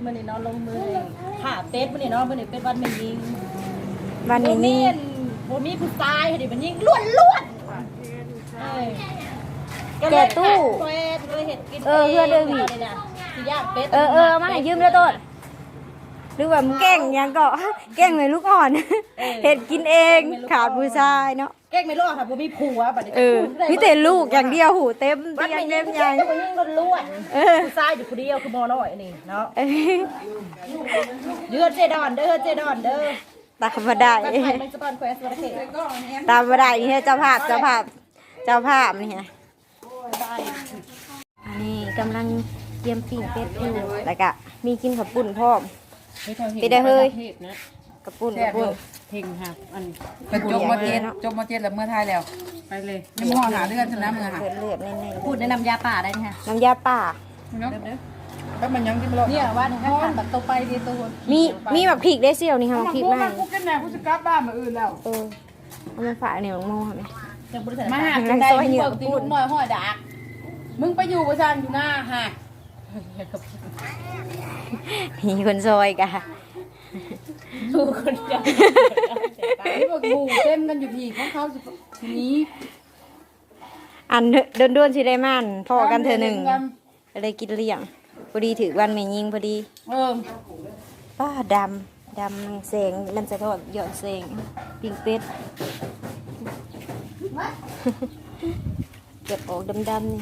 ມື້ນີ້ເນາະ ລົງມືຂ້າເປັດມື້ນີ້ເນາະ ມື້ນີ້ເປັດວັນແມ່ຍິງ ວັນແມ່ຍິງ ບໍ່ມີຜູ້ຊາຍເດ ແມ່ຍິງລ້ວນໆ ເອີ ແກະຕູ້ ເອີ ເຮັດກິນເອງ ເອີ ເຮືອນເອື້ອຍຫວີ ຊິຍ່າງເປັດ ເອີ ເອີ ເອົາມາໃຫ້ຢືມເດີໂຕດ ຫຼືວ່າແກ້ງຫຍັງເກາະ ແກ້ງແມ່ລູກອ່ອນ ເອີ ເຮັດກິນເອງ ຂາດຜູ້ຊາຍເນາະ. ເກັ່ງແມ່ນບໍ່ ຖ້າບໍ່ມີຜົວບັດນີ້ ເອີ ມີແຕ່ລູກຢ່າງດຽວ ຫູເຕັມຕຽງເຕັມຫຍັງ ຜູ້ຍິງລ້ວນໆ ເອີ ຜູ້ຊາຍຢູ່ຜູ້ດຽວ ຄືໝໍນ້ອຍນີ້ເນາະ ເອີ ເຮືອນເຈດອນເດີ ເຮືອນເຈດອນເດີ ຕາມບໍ່ໄດ້ ຕາມບໍ່ໄດ້ ນີ້ເຈົ້າພາບ ເຈົ້າພາບ ເຈົ້າພາບນີ້ ອັນນີ້ກຳລັງກຽມປີ້ງເປັດຢູ່ ແລ້ວກະມີກິນເຂົ້າປຸ້ນພ້ອມ ເປັນໄດເຮີ້ຍ ເຮັດນະ ເຂົ້າປຸ້ນ ແຊບ ເຂົ້າປຸ້ນ ເພັງຫັ້ນ ອັນ ເພິ່ນຈົບ ມ.ເຈັດ ເນາະ ຈົບ ມ.ເຈັດ ແລ້ວເມືອໄທແລ້ວ ໄປເລີຍ ຍັງບໍ່ຮອດຫ້າເດືອນຊ້ຳນະ ເມືອ ເລືອດໆ ເນັ້ນໆ ປູດໃນນ້ຳຢາປ່າໄດ້ນີ້ ນ້ຳຢາປ່າ ເນາະ ແລ້ວມັນຍັງກິນບໍ່ລອດ ເນຍ ວ່າໃຫ້ຄັນແບບໂຕໄປເດ ໂຕ ມີ ມີໝາກພິກເດ້ສ່ຽວນີ້ ເອົາໝາກພິກມາໃຫ້ ກູກິນແດ່ ກູຊິກັບບ້ານມື້ອື່ນແລ້ວ ເອີ. ເອົາມາຝາກໃນໝາກໂມຫັ້ນ ມາຫາກາງໃດ ເບິ່ງຕິລູກນ້ອຍຫ້ອຍດາກ ມຶງໄປຢູ່ບໍ່ຊັ້ນຢູ່ນາຫາກ ມີຄົນຊ່ອຍກະ ມີຄົນຊ່ອຍ ມີບັກໝູເຕັມກັນຢູ່ພີ້ ຂອງເຂົາຊິໜີ ອັນ ດົນໆ ຊິໄດ້ມາ ພໍ້ກັນເທື່ອໜຶ່ງ. ກໍເລີຍກິນລ້ຽງ ພໍດີຖືກວັນແມ່ຍິງພໍດີ ເອີ ປ້າ ດຳ ດຳແສງ ມັນສະທ້ອນຍ້ອນແສງ ປີ້ງເປັດ ເກືອບອອກດຳໆ ນີ້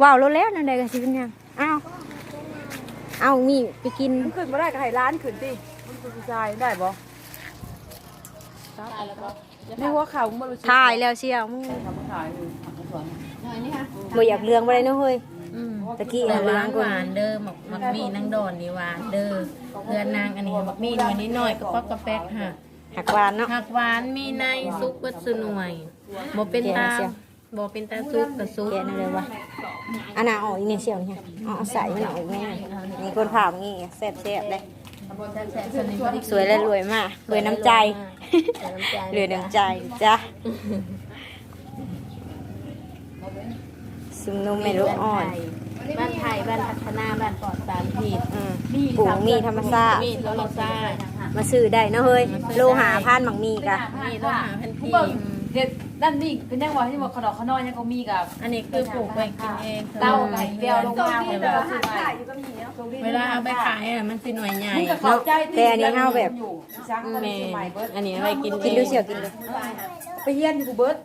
ເວົ້າໂລດແລ້ວ ແນວໃດກໍຊິເປັນຫຍັງ ເອົາ ເອົາມີດໄປກິນ ມັນຂຶ້ນບໍ່ໄດ້ກໍໃຫ້ຫຼານຂຶ້ນຕິ ມັນຄືຜູ້ຊາຍໄດ້ບໍ່? ໃນຫົວເຂົ່າ ຖ່າຍແລ້ວສ່ຽວ ບໍ່ຢາກເຫຼືອງບໍ່ໄດ້ເນາະເຮີ້ຍ ອືມ ຕະກີ້ ແຕ່ວ່າຫວານເດີ ໝາກ ໝາກມີ້ນາງດອນນີ້ຫວານເດີ ເຮືອນນາງອັນນີ້ໝາກມີ້ໜ່ວຍນ້ອຍໆ ກະປອກກະແປກ ຫາກຫວານເນາະ ຫາກຫວານ ມີໃນ ສຸກເບິດສູ່ໜ່ວຍ ບໍ່ເປັນຕາ ບໍ່ເປັນຕາສຸກກະສຸກ ແກະແນວໃດວະ ອັນນັ້ນອອກອີກແນ່ສ່ຽວນີ້ ເອົາໃສ່ມັນອອກອີກແນ່ ມີຄົນພາບນີ້ແຊບໆ ເດ້. ສວຍແລະລວຍມາ ລວຍນ້ຳໃຈ ລວຍນ້ຳໃຈ ລວຍນ້ຳໃຈຈ້າ ຊຸມນຸມແມ່ລູກອ່ອນ ບ້ານໄຜ່ ບ້ານພັດທະນາ ບ້ານປອດສານພິດ ອືມ ປູກໝາກມີ້ທຳມະຊາດ ໝາກມີ້ທຳມະຊາດ ມາຊື້ໄດ້ເນາະເຮີ້ຍ ໂລຫ້າພັນ ໝາກມີ້ກະ ໝາກມີ້ໂລຫ້າພັນກີບ ເຮັດນັ້ນນີ້ ເພິ່ນຍັງວ່າ ຍັງວ່າຂະໜອກຂະໜອຍ ຍັງກໍມີກະ ອັນນີ້ຄືປູກໄວ້ກິນເອງ ເຕົ້າໄກ່ແກ້ວລົງມາ ເວລາເອົາໄປຂາຍ ມັນຊິໜ່ວຍໃຫຍ່ ເນາະ ແຕ່ອັນນີ້ເຮົາແບບ ແມ່ນ ອັນນີ້ໄວ້ກິນເອງ ກິນດູສ່ຽວ ກິນດູ ໄປຮຽນຢູ່ເບິດ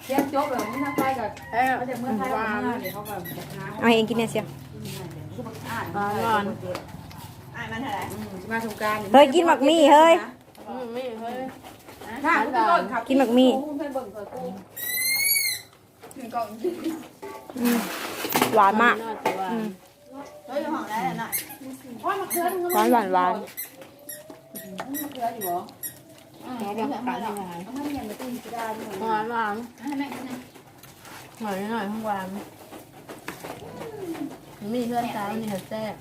ຮຽນຈົບແລ້ວ ມີນາໄປກໍ ເອີ ເຂົາຈະເມືອໄທ ເຂົາກໍເມືອ ເຂົາກໍຫາ ເອົາໃຫ້ເອງກິນແດ່ສ່ຽວ ຫວານໆ ອ້າຍມັນເທົ່າໃດ ອືມ ຊິມາສົງການ ເຮີ້ຍ ກິນໝາກມີ້ເຮີ້ຍ ອືມ ມີ້ເຮີ້ຍ ກິນໝາກມີ້ ເພິ່ນເບິ່ງເພິ່ນ ອືມ ຫວານມາກ ອືມ ຫວານ ຫວານ ຫວານ ຫວານ ຫວານ ໜ້ອຍໆ ຫວານ ມີເຮືອນຊາວນີ້ແຊບ.